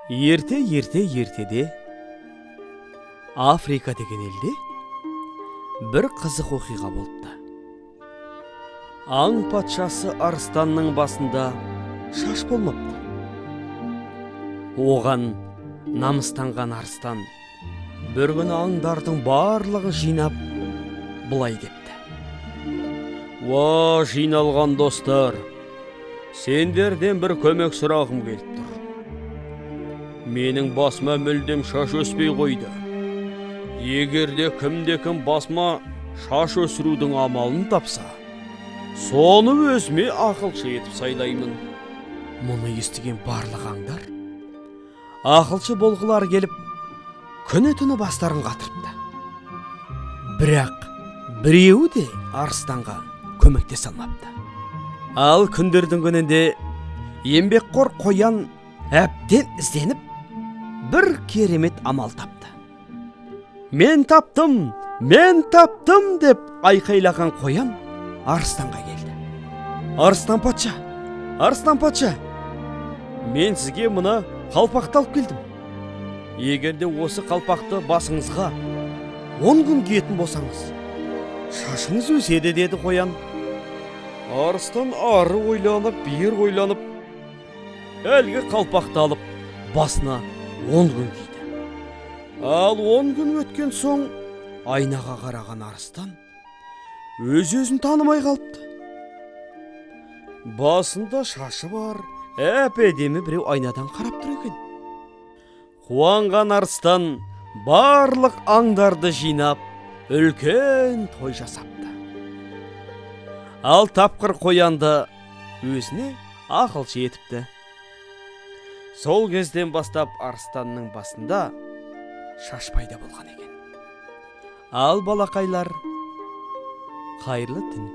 Ерте, ерте, ертеде Африка деген елде бір қызық оқиға болыпты. Аң патшасы арыстанның басында шаш болмапты. Оған намыстанған арыстан бір күні аңдардың барлығын жинап, былай депті: «Уа, жиналған достар, сендерден бір көмек сұрағым келіп тұр. Менің басыма мүлдем шаш өспей қойды. Егер де кімде-кім басыма шаш өсірудің амалын тапса, соны өзіме ақылшы етіп сайлаймын». Мұны естіген барлық аңдар ақылшы болғылары келіп, күні түні бастарын қатырыпты. Бірақ біреуі де арыстанға көмектесе алмапты. Ал күндердің күнінде еңбекқор қоян әбден ізденіп, бір керемет амал тапты. «Мен таптым, мен таптым!» деп айқайлаған қоян арыстанға келді. «Арыстан патша, арыстан патша, мен сізге мына қалпақты алып келдім. Егер де осы қалпақты басыңызға 10 күн киетін болсаңыз, шашыңыз өседі», – деді қоян. Арыстан ары ойланып, бері ойланып, әлгі қалпақты алып, басына 10 күн киді. Ал 10 күн өткен соң айнаға қараған арыстан өз өзін танымай қалыпты. Басында шашы бар әп әдемі біреу айнадан қарап тұр екен. Қуанған арыстан барлық аңдарды жинап, үлкен той жасапты. Ал тапқыр қоянды өзіне ақылшы етіпті. Сол кезден бастап арыстанның басында шаш пайда болған екен. Ал, балақайлар, қайырлы түн.